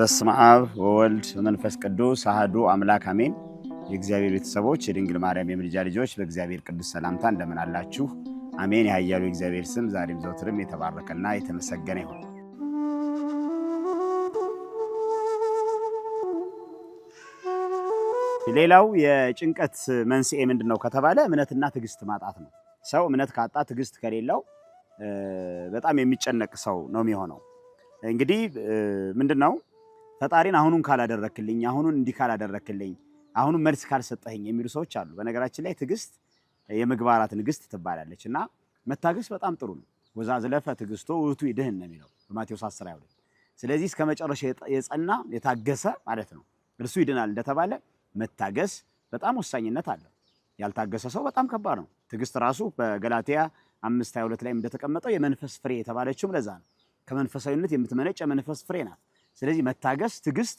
በስመ አብ ወወልድ ወመንፈስ ቅዱስ አሐዱ አምላክ አሜን። የእግዚአብሔር ቤተሰቦች፣ የድንግል ማርያም የምልጃ ልጆች፣ በእግዚአብሔር ቅዱስ ሰላምታ እንደምን አላችሁ? አሜን። የኃያሉ የእግዚአብሔር ስም ዛሬም ዘወትርም የተባረከና የተመሰገነ ይሁን። ሌላው የጭንቀት መንስኤ ምንድን ነው ከተባለ እምነትና ትዕግስት ማጣት ነው። ሰው እምነት ካጣ፣ ትዕግስት ከሌለው በጣም የሚጨነቅ ሰው ነው የሚሆነው። እንግዲህ ምንድን ነው፣ ፈጣሪን አሁኑን ካላደረክልኝ፣ አሁኑን እንዲህ ካላደረክልኝ፣ አሁኑን መልስ ካልሰጠኸኝ የሚሉ ሰዎች አሉ። በነገራችን ላይ ትዕግስት የምግባራት ንግስት ትባላለች እና መታገስ በጣም ጥሩ ነው። ወዘአዝለፈ ትዕግስቶ ውእቱ ይድህን ነው የሚለው በማቴዎስ 10:22። ስለዚህ እስከ መጨረሻ የጸና፣ የታገሰ ማለት ነው፣ እርሱ ይድናል እንደተባለ መታገስ በጣም ወሳኝነት አለው። ያልታገሰ ሰው በጣም ከባድ ነው። ትዕግስት ራሱ በገላትያ 5:22 ላይ እንደተቀመጠው የመንፈስ ፍሬ የተባለችውም ለዛ ነው። ከመንፈሳዊነት የምትመነጭ የመንፈስ ፍሬ ናት። ስለዚህ መታገስ፣ ትዕግስት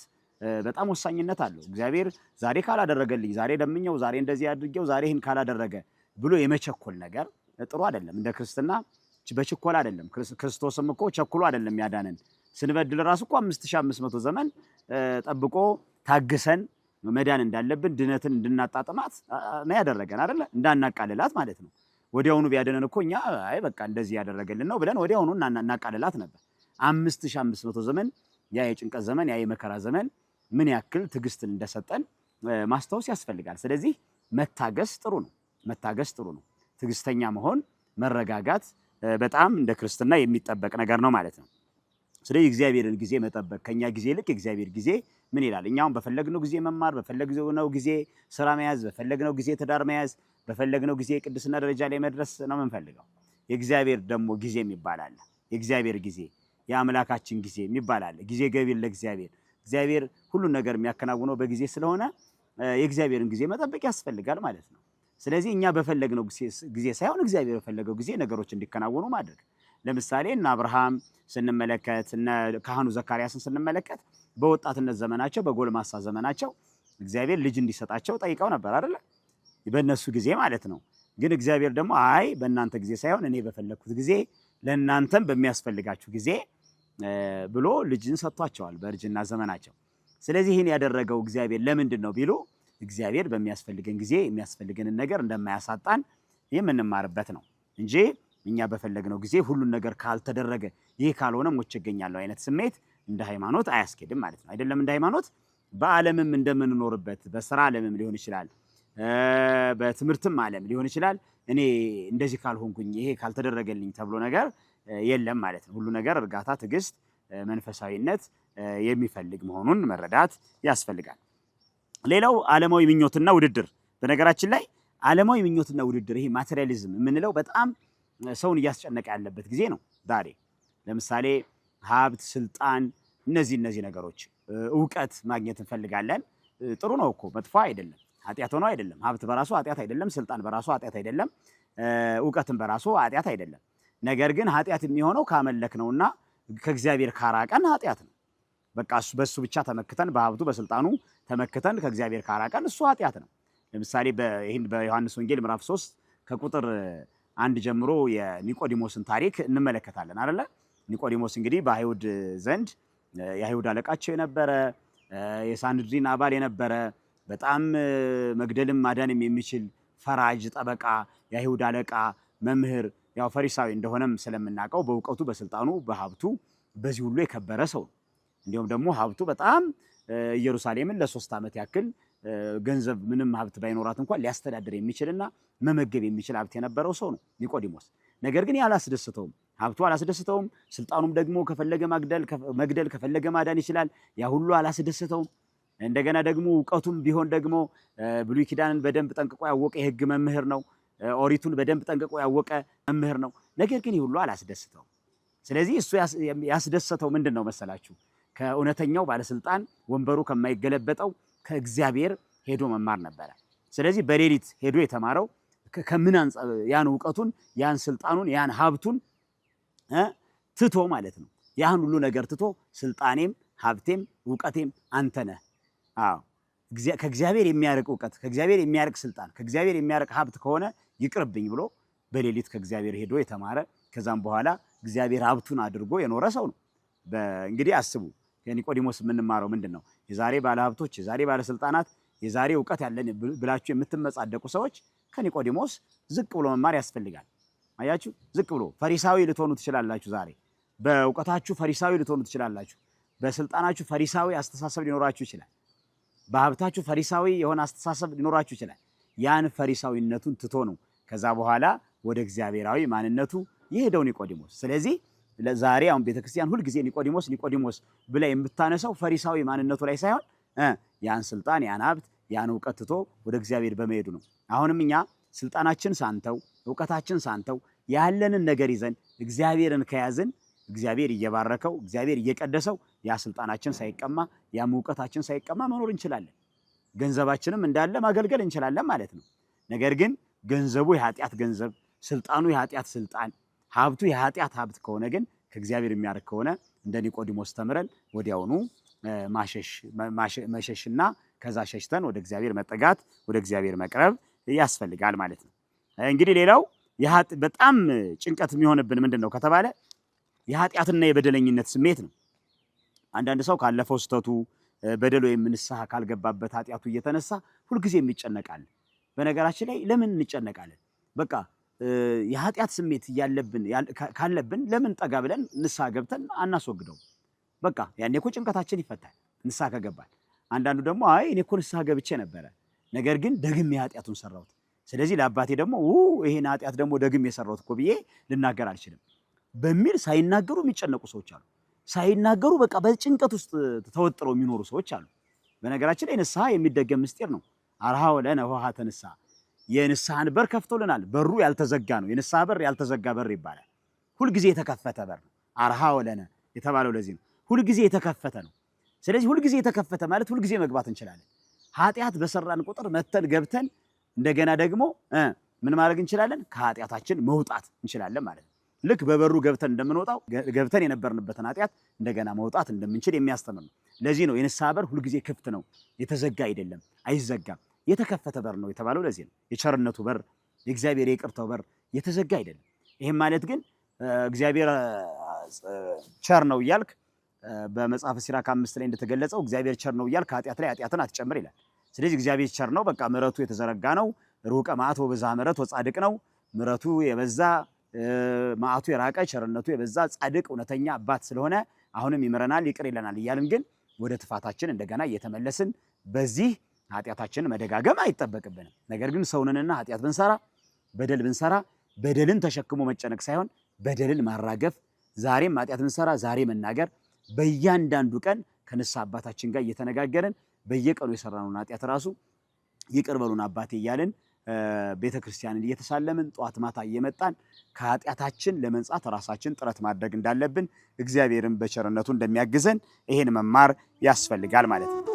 በጣም ወሳኝነት አለው። እግዚአብሔር ዛሬ ካላደረገልኝ፣ ዛሬ ለምኘው፣ ዛሬ እንደዚህ አድርጌው፣ ዛሬ ይህን ካላደረገ ብሎ የመቸኮል ነገር ጥሩ አይደለም። እንደ ክርስትና በችኮላ አይደለም። ክርስቶስም እኮ ቸኩሎ አይደለም ያዳነን። ስንበድል ራሱ እኮ 5500 ዘመን ጠብቆ ታግሰን መዳን እንዳለብን፣ ድነትን እንድናጣጥማት ነው ያደረገን አይደለ? እንዳናቃልላት ማለት ነው። ወዲያውኑ ቢያድነን እኮ እኛ አይ በቃ እንደዚህ ያደረገልን ነው ብለን ወዲያውኑ እናቃልላት ነበር። 5500 ዘመን፣ ያ የጭንቀት ዘመን፣ ያ የመከራ ዘመን ምን ያክል ትዕግስትን እንደሰጠን ማስታወስ ያስፈልጋል። ስለዚህ መታገስ ጥሩ ነው። መታገስ ጥሩ ነው። ትዕግስተኛ መሆን፣ መረጋጋት በጣም እንደ ክርስትና የሚጠበቅ ነገር ነው ማለት ነው። ስለዚህ የእግዚአብሔርን ጊዜ መጠበቅ፣ ከኛ ጊዜ ይልቅ የእግዚአብሔር ጊዜ ምን ይላል? እኛውም በፈለግነው ጊዜ መማር፣ በፈለግነው ጊዜ ስራ መያዝ፣ በፈለግነው ጊዜ ትዳር መያዝ፣ በፈለግነው ጊዜ የቅድስና ደረጃ ላይ መድረስ ነው የምንፈልገው። የእግዚአብሔር ደግሞ ጊዜ የሚባል አለ። የእግዚአብሔር ጊዜ፣ የአምላካችን ጊዜ የሚባል አለ። ጊዜ ገቢር ለእግዚአብሔር። እግዚአብሔር ሁሉን ነገር የሚያከናውነው በጊዜ ስለሆነ የእግዚአብሔርን ጊዜ መጠበቅ ያስፈልጋል ማለት ነው። ስለዚህ እኛ በፈለግነው ጊዜ ሳይሆን እግዚአብሔር በፈለገው ጊዜ ነገሮች እንዲከናወኑ ማድረግ። ለምሳሌ እነ አብርሃም ስንመለከት፣ እነ ካህኑ ዘካርያስን ስንመለከት በወጣትነት ዘመናቸው፣ በጎልማሳ ዘመናቸው እግዚአብሔር ልጅ እንዲሰጣቸው ጠይቀው ነበር አይደለ? በእነሱ ጊዜ ማለት ነው። ግን እግዚአብሔር ደግሞ አይ በእናንተ ጊዜ ሳይሆን እኔ በፈለግኩት ጊዜ፣ ለእናንተም በሚያስፈልጋችሁ ጊዜ ብሎ ልጅን ሰጥቷቸዋል በእርጅና ዘመናቸው። ስለዚህ ይህን ያደረገው እግዚአብሔር ለምንድን ነው ቢሉ እግዚአብሔር በሚያስፈልገን ጊዜ የሚያስፈልገንን ነገር እንደማያሳጣን የምንማርበት ነው እንጂ እኛ በፈለግነው ጊዜ ሁሉን ነገር ካልተደረገ፣ ይህ ካልሆነ ሞቼ እገኛለሁ አይነት ስሜት እንደ ሃይማኖት አያስኬድም ማለት ነው። አይደለም እንደ ሃይማኖት፣ በዓለምም እንደምንኖርበት በስራ ዓለምም ሊሆን ይችላል፣ በትምህርትም ዓለም ሊሆን ይችላል። እኔ እንደዚህ ካልሆንኩኝ፣ ይሄ ካልተደረገልኝ ተብሎ ነገር የለም ማለት ነው። ሁሉ ነገር እርጋታ፣ ትዕግስት፣ መንፈሳዊነት የሚፈልግ መሆኑን መረዳት ያስፈልጋል። ሌላው ዓለማዊ ምኞትና ውድድር። በነገራችን ላይ ዓለማዊ ምኞትና ውድድር፣ ይሄ materialism የምንለው በጣም ሰውን እያስጨነቀ ያለበት ጊዜ ነው ዛሬ። ለምሳሌ ሀብት፣ ስልጣን፣ እነዚህ ነገሮች፣ እውቀት ማግኘት እንፈልጋለን። ጥሩ ነው እኮ፣ መጥፎ አይደለም። ኃጢአት ሆኖ አይደለም። ሀብት በራሱ ኃጢአት አይደለም። ስልጣን በራሱ ኃጢአት አይደለም። እውቀትን በራሱ ኃጢአት አይደለም። ነገር ግን ኃጢአት የሚሆነው ካመለክ ነውና ከእግዚአብሔር ካራቀን ኃጢአት ነው። በቃ እሱ በእሱ ብቻ ተመክተን፣ በሀብቱ በስልጣኑ ተመክተን ከእግዚአብሔር ካራቀን እሱ ኃጢአት ነው። ለምሳሌ ይህን በዮሐንስ ወንጌል ምዕራፍ 3 ከቁጥር 1 ጀምሮ የኒቆዲሞስን ታሪክ እንመለከታለን አይደለ? ኒቆዲሞስ እንግዲህ በአይሁድ ዘንድ የአይሁድ አለቃቸው የነበረ፣ የሳንድሪን አባል የነበረ፣ በጣም መግደልም ማዳንም የሚችል ፈራጅ፣ ጠበቃ፣ የአይሁድ አለቃ፣ መምህር፣ ያው ፈሪሳዊ እንደሆነም ስለምናውቀው በእውቀቱ፣ በስልጣኑ፣ በሀብቱ በዚህ ሁሉ የከበረ ሰው ነው። እንዲሁም ደግሞ ሀብቱ በጣም ኢየሩሳሌምን ለ3 ዓመት ያክል ገንዘብ ምንም ሀብት ባይኖራት እንኳን ሊያስተዳድር የሚችልና መመገብ የሚችል ሀብት የነበረው ሰው ነው ኒቆዲሞስ። ነገር ግን ያላስደስተውም፣ ሀብቱ አላስደስተውም። ስልጣኑም ደግሞ ከፈለገ መግደል ከፈለገ ማዳን ይችላል። ያ ሁሉ አላስደስተውም። እንደገና ደግሞ እውቀቱም ቢሆን ደግሞ ብሉይ ኪዳንን በደንብ ጠንቅቆ ያወቀ የሕግ መምህር ነው። ኦሪቱን በደንብ ጠንቅቆ ያወቀ መምህር ነው። ነገር ግን ይህ ሁሉ አላስደስተውም። ስለዚህ እሱ ያስደሰተው ምንድን ነው መሰላችሁ? ከእውነተኛው ባለስልጣን፣ ወንበሩ ከማይገለበጠው ከእግዚአብሔር ሄዶ መማር ነበረ። ስለዚህ በሌሊት ሄዶ የተማረው ከምን ያን እውቀቱን፣ ያን ስልጣኑን፣ ያን ሀብቱን ትቶ ማለት ነው። ያን ሁሉ ነገር ትቶ ስልጣኔም ሀብቴም እውቀቴም አንተ ነህ። አዎ፣ ከእግዚአብሔር የሚያርቅ እውቀት፣ ከእግዚአብሔር የሚያርቅ ስልጣን፣ ከእግዚአብሔር የሚያርቅ ሀብት ከሆነ ይቅርብኝ ብሎ በሌሊት ከእግዚአብሔር ሄዶ የተማረ፣ ከዛም በኋላ እግዚአብሔር ሀብቱን አድርጎ የኖረ ሰው ነው። እንግዲህ አስቡ። ከኒቆዲሞስ የምንማረው ምንድን ነው? የዛሬ ባለሀብቶች፣ የዛሬ ባለስልጣናት፣ የዛሬ እውቀት ያለን ብላችሁ የምትመጻደቁ ሰዎች ከኒቆዲሞስ ዝቅ ብሎ መማር ያስፈልጋል። አያችሁ፣ ዝቅ ብሎ ፈሪሳዊ ልትሆኑ ትችላላችሁ። ዛሬ በእውቀታችሁ ፈሪሳዊ ልትሆኑ ትችላላችሁ። በስልጣናችሁ ፈሪሳዊ አስተሳሰብ ሊኖራችሁ ይችላል። በሀብታችሁ ፈሪሳዊ የሆነ አስተሳሰብ ሊኖራችሁ ይችላል። ያን ፈሪሳዊነቱን ትቶ ነው ከዛ በኋላ ወደ እግዚአብሔራዊ ማንነቱ የሄደው ኒቆዲሞስ። ስለዚህ ዛሬ አሁን ቤተክርስቲያን ሁልጊዜ ኒቆዲሞስ ኒቆዲሞስ ብላ የምታነሳው ፈሪሳዊ ማንነቱ ላይ ሳይሆን ያን ስልጣን፣ ያን ሀብት፣ ያን እውቀት ትቶ ወደ እግዚአብሔር በመሄዱ ነው። አሁንም እኛ ስልጣናችን ሳንተው እውቀታችን ሳንተው ያለንን ነገር ይዘን እግዚአብሔርን ከያዝን እግዚአብሔር እየባረከው እግዚአብሔር እየቀደሰው ያ ስልጣናችን ሳይቀማ ያም እውቀታችን ሳይቀማ መኖር እንችላለን። ገንዘባችንም እንዳለ ማገልገል እንችላለን ማለት ነው። ነገር ግን ገንዘቡ የኃጢአት ገንዘብ፣ ስልጣኑ የኃጢአት ስልጣን፣ ሀብቱ የኃጢአት ሀብት ከሆነ ግን ከእግዚአብሔር የሚያርቅ ከሆነ እንደ ኒቆዲሞስ ተምረን ወዲያውኑ መሸሽና ከዛ ሸሽተን ወደ እግዚአብሔር መጠጋት ወደ እግዚአብሔር መቅረብ ያስፈልጋል ማለት ነው። እንግዲህ ሌላው በጣም ጭንቀት የሚሆንብን ምንድን ነው ከተባለ የኃጢአትና የበደለኝነት ስሜት ነው። አንዳንድ ሰው ካለፈው ስህተቱ በደል ወይም ንስሐ ካልገባበት ኃጢአቱ እየተነሳ ሁልጊዜ ይጨነቃል። በነገራችን ላይ ለምን እንጨነቃለን? በቃ የኃጢአት ስሜት እያለብን ካለብን ለምን ጠጋ ብለን ንስሐ ገብተን አናስወግደውም? በቃ ያኔ እኮ ጭንቀታችን ይፈታል ንስሐ ከገባን። አንዳንዱ ደግሞ አይ እኔ እኮ ንስሐ ገብቼ ነበረ፣ ነገር ግን ደግሜ ኃጢአቱን ሰራሁት፣ ስለዚህ ለአባቴ ደግሞ ይሄን ኃጢአት ደግሞ ደግሜ የሰራሁት እኮ ብዬ ልናገር አልችልም በሚል ሳይናገሩ የሚጨነቁ ሰዎች አሉ። ሳይናገሩ በቃ በጭንቀት ውስጥ ተወጥረው የሚኖሩ ሰዎች አሉ። በነገራችን ላይ ንስሐ የሚደገም ምስጢር ነው። አርኀወ ለነ ኆኃተ ንስሐ፣ የንስሐን በር ከፍቶልናል። በሩ ያልተዘጋ ነው። የንስሐ በር ያልተዘጋ በር ይባላል። ሁልጊዜ የተከፈተ በር ነው። አርኀወ ለነ የተባለው ለዚህ ነው። ሁልጊዜ የተከፈተ ነው። ስለዚህ ሁልጊዜ የተከፈተ ማለት ሁልጊዜ መግባት እንችላለን። ኃጢአት በሰራን ቁጥር መተን ገብተን እንደገና ደግሞ ምን ማድረግ እንችላለን? ከኃጢአታችን መውጣት እንችላለን ማለት ነው። ልክ በበሩ ገብተን እንደምንወጣው ገብተን የነበርንበትን ኃጢአት እንደገና መውጣት እንደምንችል የሚያስተምር ነው። ለዚህ ነው የንስሐ በር ሁልጊዜ ክፍት ነው፣ የተዘጋ አይደለም፣ አይዘጋም። የተከፈተ በር ነው የተባለው ለዚህ ነው። የቸርነቱ በር፣ የእግዚአብሔር የይቅርታው በር የተዘጋ አይደለም። ይህም ማለት ግን እግዚአብሔር ቸር ነው እያልክ በመጽሐፈ ሲራክ 5 ላይ እንደተገለጸው እግዚአብሔር ቸር ነው እያልክ ኃጢአት ላይ ኃጢአትን አትጨምር ይላል። ስለዚህ እግዚአብሔር ቸር ነው፣ በቃ ምሕረቱ የተዘረጋ ነው። ሩቀ መዓት ወበዛ ምሕረት ወጻድቅ ነው። ምሕረቱ የበዛ መዓቱ የራቀ ቸርነቱ የበዛ ጻድቅ እውነተኛ አባት ስለሆነ አሁንም ይምረናል ይቅር ይለናል እያልን ግን ወደ ጥፋታችን እንደገና እየተመለስን በዚህ ኃጢአታችንን መደጋገም አይጠበቅብንም። ነገር ግን ሰውንንና ኃጢአት ብንሰራ በደል ብንሰራ በደልን ተሸክሞ መጨነቅ ሳይሆን በደልን ማራገፍ፣ ዛሬም ኃጢአት ብንሰራ ዛሬ መናገር፣ በእያንዳንዱ ቀን ከንስሐ አባታችን ጋር እየተነጋገርን በየቀኑ የሰራነውን ኃጢአት ራሱ ይቅር በሉን አባቴ እያልን ቤተ ክርስቲያንን እየተሳለምን ጠዋት ማታ እየመጣን ከኃጢአታችን ለመንጻት ራሳችን ጥረት ማድረግ እንዳለብን እግዚአብሔርን በቸርነቱ እንደሚያግዘን ይሄን መማር ያስፈልጋል ማለት ነው።